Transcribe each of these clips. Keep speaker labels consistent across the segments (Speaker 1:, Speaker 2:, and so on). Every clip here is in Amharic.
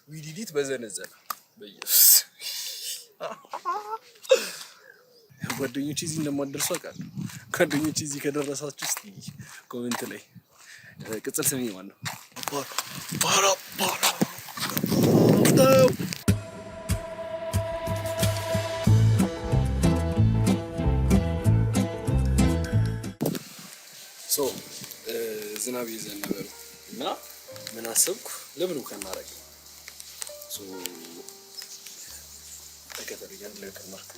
Speaker 1: We did it በዘነዘና። በኢየሱስ፣ ጓደኞቼ እዚህ እንደማትደርሱ አውቃለሁ። ጓደኞቼ፣ እዚህ ከደረሳችሁ እስኪ comment ላይ ቅጽል ስሜ ማን ነው? ባራ ባራ። So ዝናብ እየዘነበ ነው እና ምን አሰብኩ፣ ለምን walk አናደርግም? ተከተሉኝ፣ አንድ ላይ walk።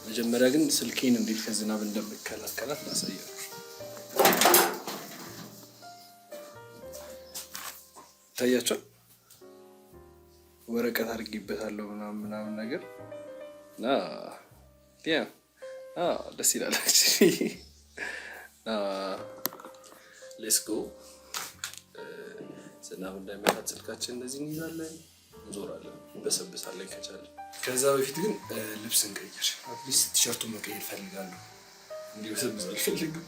Speaker 1: መጀመሪያ ግን ስልኬን እንዴት ከዝናብ እንደምከላከላት ላሳያችሁ። ይታያቸዋል። ወረቀት አድርጌበታለሁ ምናምን ምናምን ነገር እና yeah፣ ደስ ይላል። Let's go። ዝናብ እንዳይመታት ስልካችን እንደዚህ እንይዛለን፣ እንዞራለን፣ እንበሰብሳለን ከቻለን። ከዛ በፊት ግን ልብስ እንቀይር። At least ቲሸርቱን መቀየር ፈልጋለሁ። እንዲበሰብስ አልፈልግም።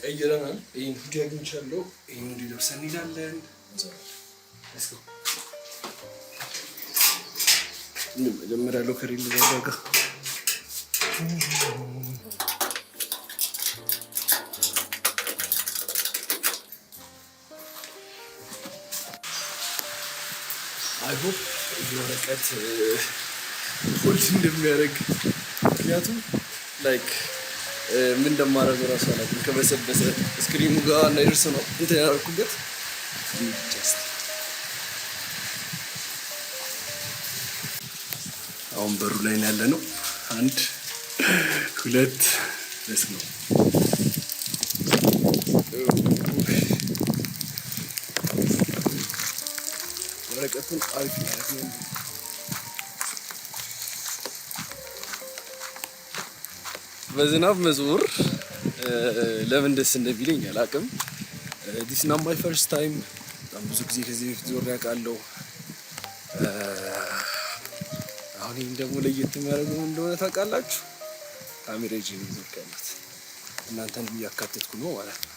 Speaker 1: ቀይረናል። ይህን hoodie አግኝቻለሁ። ይህን hoodie ለብሰን እንሄዳለን፣ እንዞራለን። Let's go። መጀመሪያ locker ልዘጋጋ። I hope የወረቀት hold እንደሚያደርግ፣ ምክንያቱም like ምን እንደማደርገው እራሱ አላውቅም። ከበሰበሰ screen ኑ ጋር እንዳይደርስ ነው እንትን ያደረኩበት። Just አሁን በሩ ላይ ነው ያለ ነው። አንድ፣ ሁለት፣ let's go። ወረቀቱን አሪፍ ማለት ነው። በዝናብ መዞር ለምን ደስ እንደሚለኝ አላውቅም። This not my first time። በጣም ብዙ ጊዜ ከዚህ በፊት ዞሬ አውቃለሁ። አሁን ይህን ደግሞ ለየት የሚያደርገው ምን እንደሆነ ታውቃላችሁ? ካሜራ ይዤ ነው እየዞርኩ ያለሁት። እናንተንም እያካተትኩ ነው ማለት ነው።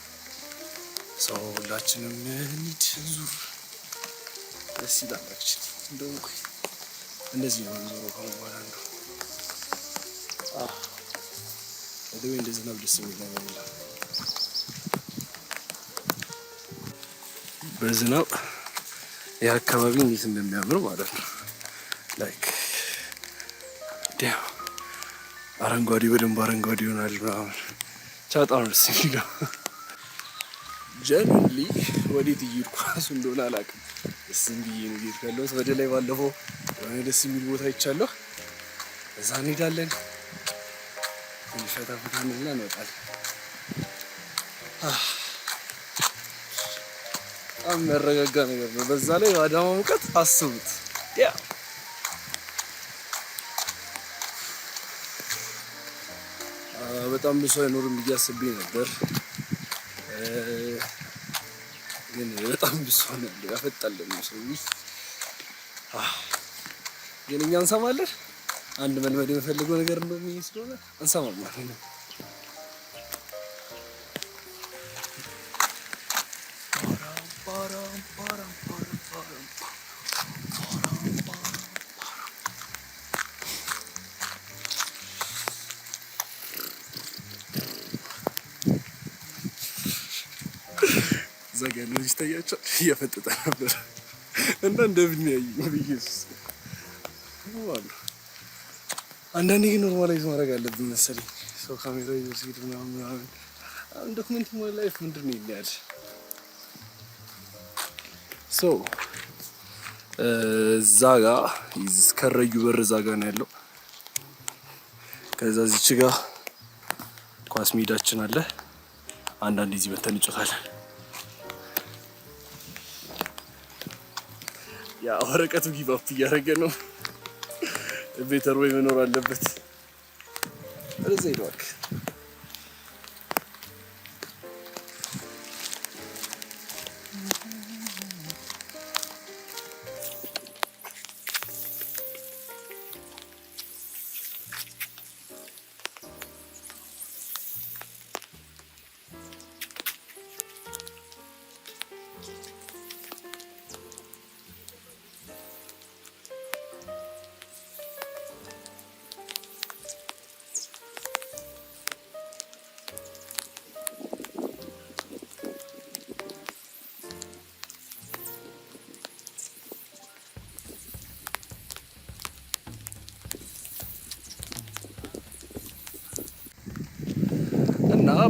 Speaker 1: So ሁላችንም እንሂድ፣ ዙር። ደስ ይላል። Actually እንደውም ቆይ፣ እንደዚህ ነው የምንዞረው ከአሁን በኋላ። እንደው ወይ እንደ ዝናብ ደስ የሚል ነገር የለም። በዝናብ ይህ አካባቢ እንዴት እንደሚያምር ማለት ነው። Like damn፣ አረንጓዴ፣ በደንብ አረንጓዴ ይሆናል ምናምን። ብቻ በጣም ደስ የሚለው። Genuinely ወዴት እየሄድኩ እራሱ እንደሆነ አላውቅም። ደስም ብዬ ነው እየሄድኩ ያለሁት ወደ ላይ። ባለፈው የሆነ ደስ የሚል ቦታ አይቻለሁ። እዛ እንሄዳለን። ትንሽ ፈታ ፈታ እንልና እንወጣለን። በጣም የሚያረጋጋ ነገር ነው። በዛ ላይ የአዳማ ሙቀት አስቡት። Yeah፣ በጣም ብዙ አይኖርም ብዬ አስቤ ነበር፣ ግን በጣም ብዙ ነው ያለው። ያፈጣል ደግሞ ሰው። ግን እኛ እንሰማለን። አንድ መልመድ የምፈልገው ነገር እንደውም ይሄ ስለሆነ እንሰማም ማለት ነው። ፓራም ፓራም ፓራም ፓራም ፓራም ፓራም። እዛ ጋ ያለው ልጅ ይታያቸዋል። እያፈጠጠ ነበር እና እንደምን ያዩ በኢየሱስ አሉ። አንዳንዴ ግን normalize ማድረግ አለብን መሰለኝ። ሰው ካሜራ ይዞ ሲሄድ ምናምን ምናምን አሁን document my life ምንድን ነው ይለያል። So እዛ ጋ ከረዩ በር እዛ ጋ ነው ያለው። ከዛ እዚች ጋ ኳስ ሜዳችን አለ። አንዳንድ እዚህ መተን እንጮታለን። ያ ወረቀቱ give up እያደረገ ነው። Better ወይ መኖር አለበት። ወደዛ ሂድ እባክህ።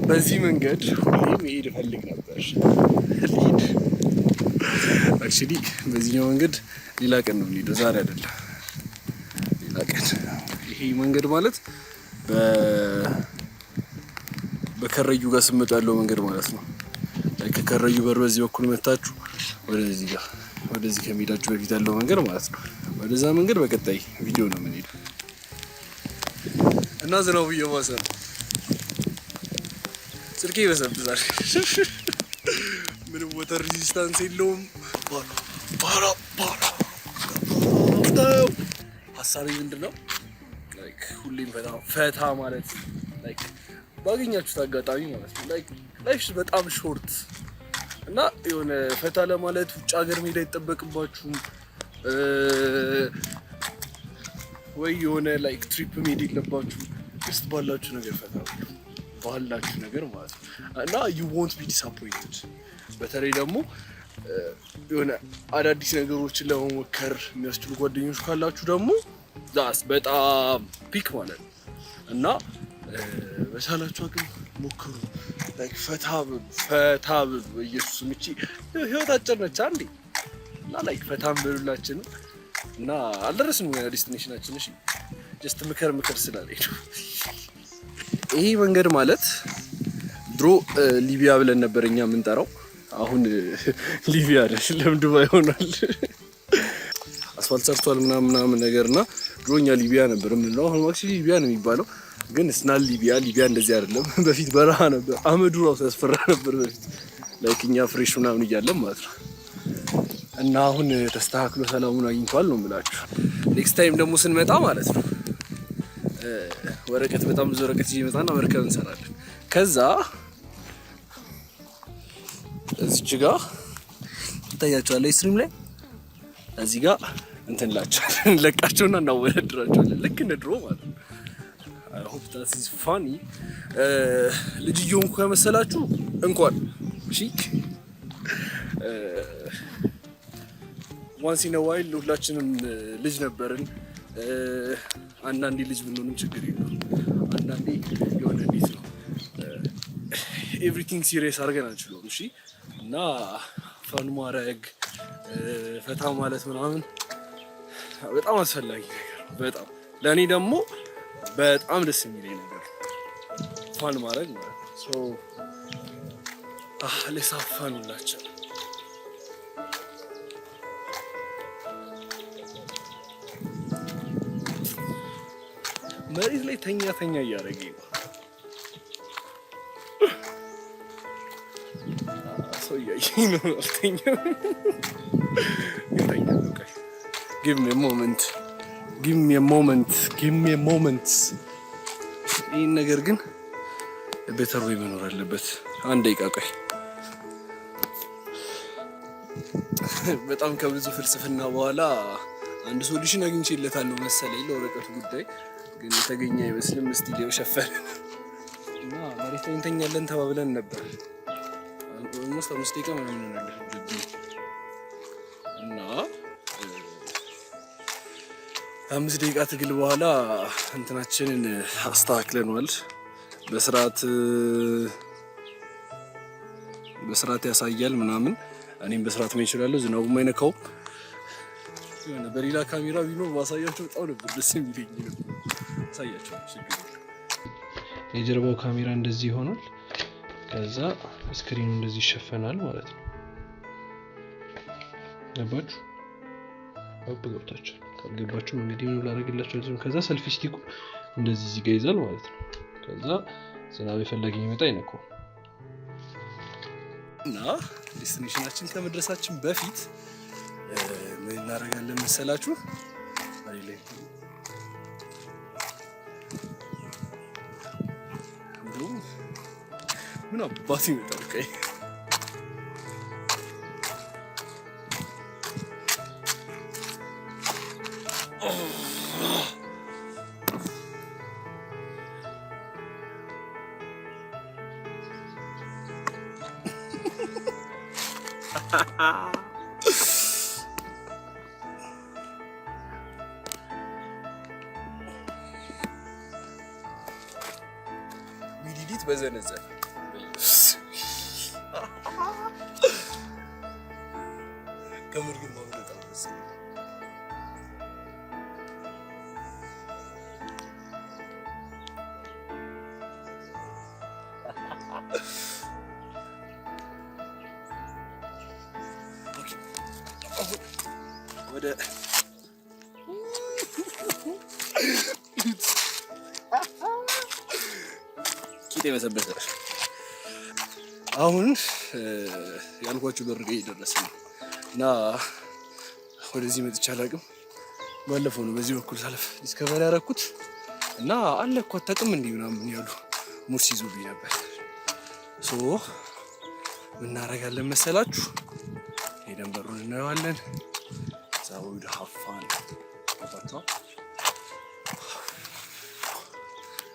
Speaker 1: በዚህ መንገድ ሁሌ መሄድ እፈልግ ነበር። ልሂድ። Actually በዚህኛው መንገድ ሌላ ቀን ነው የምንሄደው፣ ዛሬ አይደለም፣ ሌላ ቀን። ይሄ መንገድ ማለት በከረዩ ጋር ስመጡ ያለው መንገድ ማለት ነው። ከከረዩ በር በዚህ በኩል መታችሁ ወደዚህ ጋር ወደዚህ ከመሄዳችሁ በፊት ያለው መንገድ ማለት ነው። ወደዛ መንገድ በቀጣይ ቪዲዮ ነው የምንሄደው እና ዝናቡ እየባሰ ነው። ስልኬ ይበሰብሳል። ምንም water resistance የለውም። ባራ ባራ ሀሳቤ ምንድን ነው? Like ሁሌም ፈታ ፈታ ማለት like ባገኛችሁት አጋጣሚ ማለት ነው። Like life በጣም short እና የሆነ ፈታ ለማለት ውጭ ሀገር መሄድ አይጠበቅባችሁም ወይ የሆነ like trip መሄድ የለባችሁም። Just ባላችሁ ነገር ፈታ በሉ፣ ባላችሁ ነገር ማለት ነው እና you won't be disappointed። በተለይ ደግሞ የሆነ አዳዲስ ነገሮችን ለመሞከር የሚያስችሉ ጓደኞች ካላችሁ ደግሞ that's በጣም peak ማለት ነው እና በቻላችሁ አቅም ሞክሩ። Like ፈታ በሉ፣ ፈታ በሉ። በኢየሱስ ምቺ ህይወት አጭር ነች አንዴ እና like ፈታም በሉላችንም እና አልደረስንም ገና destination ኣችን። እሺ just ምከር ምከር ስላለኝ ነው። ይሄ መንገድ ማለት ድሮ ሊቢያ ብለን ነበር እኛ የምንጠራው። አሁን ሊቢያ አይደለም ዱባይ ሆኗል። አስፋልት ሰርቷል ምናምን ምናምን ነገር እና ድሮ እኛ ሊቢያ ነበር የምንለው። አሁን actually ሊቢያ ነው የሚባለው፣ ግን it's not ሊቢያ። ሊቢያ እንደዚህ አይደለም። በፊት በረሃ ነበር። አመዱ ራሱ ያስፈራ ነበር በፊት like እኛ fresh ምናምን እያለን ማለት ነው። እና አሁን ተስተካክሎ ሰላሙን አግኝቷል ነው የምላችሁ። Next time ደግሞ ስንመጣ ማለት ነው ወረቀት፣ በጣም ብዙ ወረቀት ይዤ እመጣና መርከብ እንሰራለን። ከዛ እዚች ጋ ይታያቸዋል stream ላይ እዚህ ጋር እንትን እንላቸዋለን፣ እንለቃቸውና እናወዳድራቸዋለን ልክ እንደ ድሮ ማለት ነው። I hope that is funny። ልጅ እየሆንኩ ከመሰላችሁ እንኳን እሺ፣ once in a while ሁላችንም ልጅ ነበርን። አንዳንዴ ልጅ ብንሆንም ችግር የለውም። አንዳንዴ የሆነ እንዴት ነው everything serious አድርገን አንችለውም። እሺ እና fun ማድረግ፣ ፈታ ማለት ምናምን በጣም አስፈላጊ ነገር፣ በጣም ለእኔ ደግሞ በጣም ደስ የሚለኝ ነገር fun ማድረግ ማለት ነው። So let's have fun ሁላችን። መሬት ላይ ተኛ ተኛ እያደረገኝ ነው። ሰው እያየኝ ነው። አልተኛም፣ ግን ተኛለሁ። ቆይ give me a moment, give me a moment, give me a moment። ይህን ነገር ግን better way መኖር አለበት። አንድ ደቂቃ ቆይ። በጣም ከብዙ ፍልስፍና በኋላ አንድ solution አግኝቼለታለሁ መሰለኝ ለወረቀቱ ጉዳይ፣ ግን የተገኘ አይመስልም። እስቲ ሸፈን እና መሬት ላይ እንተኛለን ተባብለን ነበር። Almost 5 ደቂቃ ምናምን ነው እና 5 ደቂቃ ትግል በኋላ እንትናችንን አስተካክለነዋል። በስርዓት በስርዓት ያሳያል ምናምን። እኔም በስርዓት መሄድ እችላለሁ። ዝናቡም አይነካውም። የሆነ በሌላ ካሜራ ቢኖር ማሳያቸው በጣም ነበር ደስ የሚለኝ ነበር። አሳያቸው ችግር
Speaker 2: የጀርባው ካሜራ እንደዚህ ይሆናል። ከዛ screen ኑ እንደዚህ ይሸፈናል ማለት ነው። ገባችሁ? አብ ገብታችኋል። ካልገባችሁ እንግዲህ ምን ላደርግላችሁ አልችልም። ከዛ selfie stick ኩ እንደዚህ እዚህ ጋር ይዛል ማለት ነው። ከዛ ዝናብ የፈለገ ይመጣ አይነካውም።
Speaker 1: እና destination ኣችን ከመድረሳችን በፊት ምን እናደርጋለን መሰላችሁ? መሬት ላይ እንደውም ምን አባቱ ይመጣል? ቆይ we did it በዘነዘነ። ከምር ግን ማምለጥ በጣም ደስ ይላል። Okay፣ አሁን ወደ ቂጥ የበሰበሰ። አሁን ያልኳችሁ በር ጋር እየደረስን ነው እና ወደዚህ መጥቼ አላውቅም። ባለፈው ነው በዚህ በኩል ሳለፍ discover ያደረኩት እና አለ እኮ አታውቅም እንዲህ ምናምን ያሉ mood ሲይዙብኝ ነበር። So ምን እናደርጋለን መሰላችሁ? ሄደን በሩን እናየዋለን። እዛ ወደ ሀፋን ገባችኋል?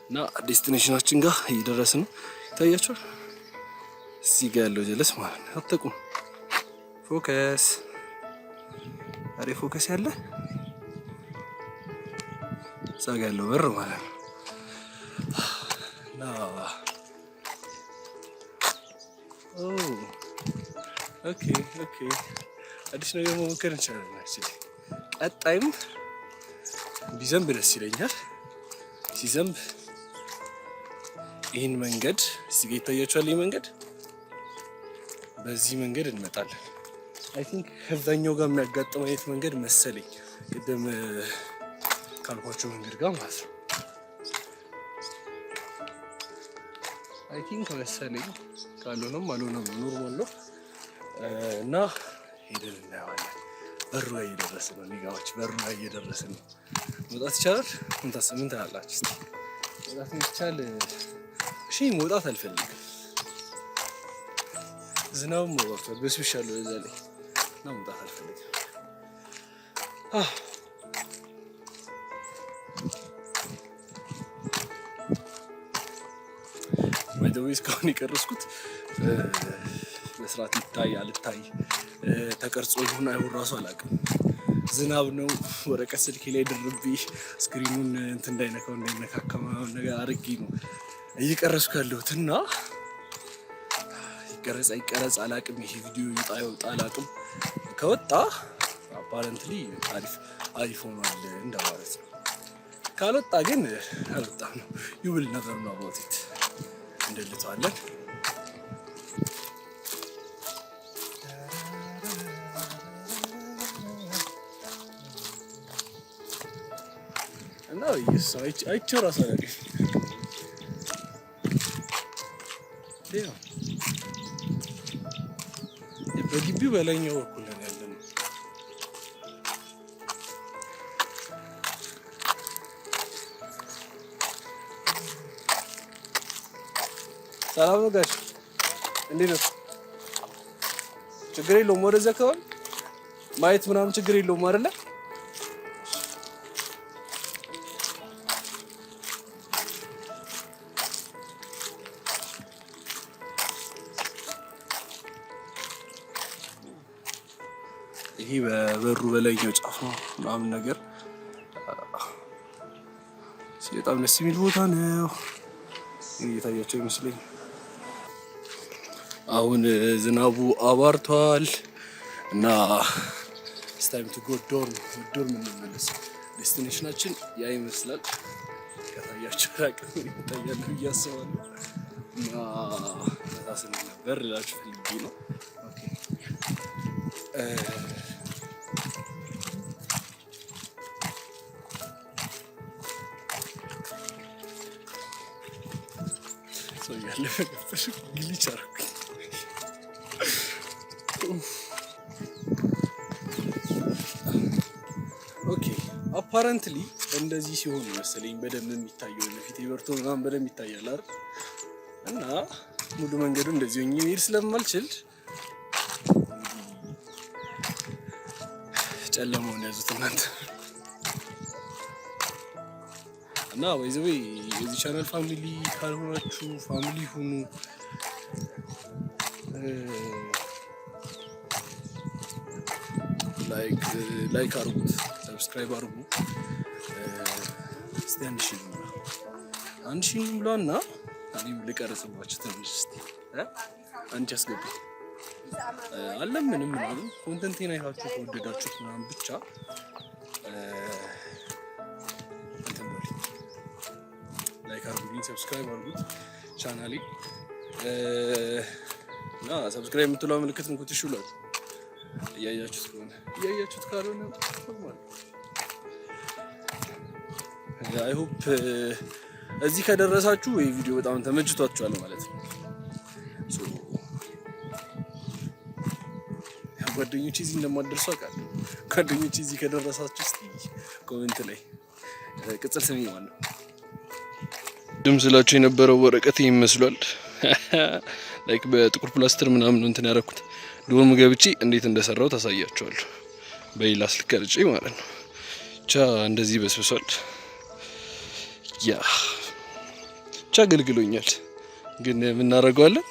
Speaker 1: እና destination ኣችን ጋር እየደረስን ነው። ይታያችኋል። እዚህ ጋር ያለው ጀለስ ማለት ነው። አታውቁም። Focus፣ አሬ focus ያለ እዛ ጋር ያለው በር ማለት ነው። እና okay፣ አዲስ ነገር መሞከር እንችላለን። Actually ቀጣይም ቢዘንብ ደስ ይለኛል። ሲዘንብ ይህን መንገድ እዚህ ጋ ይታያችኋል። ይህ መንገድ፣ በዚህ መንገድ እንመጣለን። I think ከዛኛው ጋር የሚያጋጥም አይነት መንገድ መሰለኝ፣ ቅድም ካልኳቸው መንገድ ጋር ማለት ነው። I think መሰለኝ፣ ካልሆነም አልሆነም፣ normal ነው እና ሄደን እናየዋለን። በሩ ላይ እየደረስን ነው nigga ዎች፣ በሩ ላይ እየደረስን ነው። መውጣት ይቻላል? ምን ትላላችሁ? እስኪ መውጣት ይቻል? እሺ መውጣት አልፈልግም። ዝናቡም ወቅቷል፣ በስብሻለሁ በዛ ላይ እና መውጣት አልፈልግም። አህ by the way እስካሁን የቀረስኩት በስርዓት ይታይ አልታይ ተቀርጾ ይሁን አይሁን ራሱ አላውቅም። ዝናብ ነው። ወረቀት ስልኬ ላይ ድርቤ screen ኑን እንትን እንዳይነካው እንዳይነካካ ምናምን ነገር አድርጌ ነው እየቀረስኩ ያለሁት እና ይቀረጽ አይቀረጽ አላውቅም። ይሄ ቪዲዮ ይውጣ ይወጣ አላውቅም። ከወጣ apparently አሪፍ አሪፍ ሆኗል እንደማለት ነው። ካልወጣ ግን አልወጣም ነው። You will never know about it። እንደልተዋለን። እና ኢየሱስ አይቼው እራሱ አላውቅም። ያው በግቢው በላይኛው በኩል ነው ያለነው። ሰላም ነው ጋሽ፣ እንዴት ነው? ችግር የለውም። ወደዚያ አካባቢ ማየት ምናምን ችግር የለውም አይደለ? ይሄ በበሩ በላይኛው ጫፍ ነው ምናምን ነገር። በጣም ደስ የሚል ቦታ ነው። እየታያቸው ይመስለኝ። አሁን ዝናቡ አባርቷል እና it's time to go dorm፣ dorm እንመለስ። Destination ኣችን ያ ይመስላል። ከታያቸው አላውቅም፣ ይታያል ብዬ አስባለሁ። እና ፈታ ስንል ነበር ልላችሁ ፈልጌ ነው። Okay፣ ሰው እያለፈ ነበር፣ glitch አደረኩኝ። Okay፣ apparently እንደዚህ ሲሆን መሰለኝ በደንብ የሚታየው፣ ፊቴ በርቶ ምናምን በደንብ ይታያል አይደል? እና ሙሉ መንገዱ እንደዚህ ሆኜ መሄድ ስለማልችል ጨለማውን ያዙት እናንተ። እና by the way የዚህ channel family ካልሆናችሁ family ሁኑ። Like አድርጉት፣ subscribe አድርጉ። እስቲ 1,000 እንሙላ፣ 1,000 እንሙላ እና እኔም ልቀርጽባችሁ ትንሽ እስቲ። አንቺ አስገቢ። አለም ምንም ምናምን content ኤን አይታችሁ ከወደዳችሁት ምናምን ብቻ እንትን በሉኝ፣ like አድርጉልኝ፣ subscribe አድርጉት ቻናሌ እና subscribe የምትለዋ ምልክት ንኩት። እሺ ብሏል። እያያችሁት ከሆነ፣ እያያችሁት ካልሆነ normal። I hope እዚህ ከደረሳችሁ ይህ ቪዲዮ በጣም ተመችቷችኋል ማለት ነው። So ጓደኞቼ እዚህ እንደማትደርሱ አውቃለሁ። ጓደኞቼ እዚህ ከደረሳችሁ እስኪ comment ላይ ቅጽል ስሜ ማን ነው? ድም ስላችሁ የነበረው ወረቀት ይመስሏል። Like በጥቁር ፕላስተር ምናምን እንትን ያደረኩት። Dorm ገብቼ እንዴት እንደሰራው ታሳያችኋለሁ። በሌላ ስልክ ቀርጬ ማለት ነው። ብቻ እንደዚህ በስብሷል። Yeah፣ ብቻ አገልግሎኛል። ግን የምናደርገዋለን።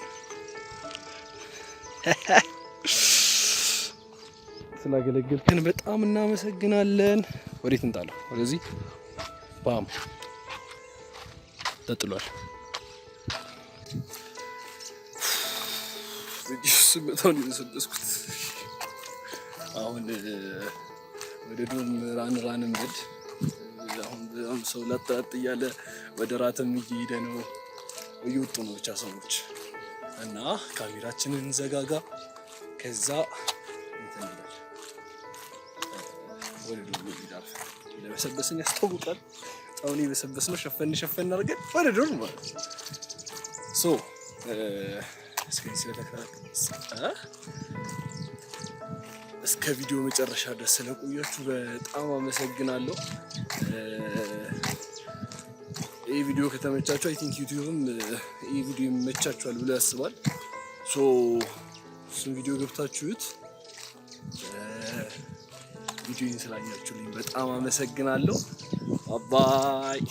Speaker 1: ስላገለገልከን በጣም እናመሰግናለን። ወዴት እንጣለው? ወደዚህ ባም ተጥሏል። በጣም ነው የበሰበስኩት። አሁን ወደ dorm run run እንበል። አሁን በጣም ሰው ላጥ እያለ ወደ ራትም እየሄደ ነው፣ እየወጡ ነው ብቻ ሰዎች እና ካሜራችንን እንዘጋጋ። ከዛ እንትን እንበል፣ ወደ dorm እንሄዳለን። ለበሰበስን ያስታውቃል። በጣም ነው የበሰበስነው። ሸፈን ሸፈን አድርገን ወደ dorm ማለት ነው። So እስከ ቪዲዮ መጨረሻ ድረስ ስለቆያችሁ በጣም አመሰግናለሁ። ይህ ቪዲዮ ከተመቻችሁ I think ዩቲዩብም ይህ ቪዲዮ ይመቻችኋል ብሎ ያስባል። So እሱን ቪዲዮ ገብታችሁት ቪዲዮን ስላያችሁልኝ በጣም አመሰግናለሁ። Bye.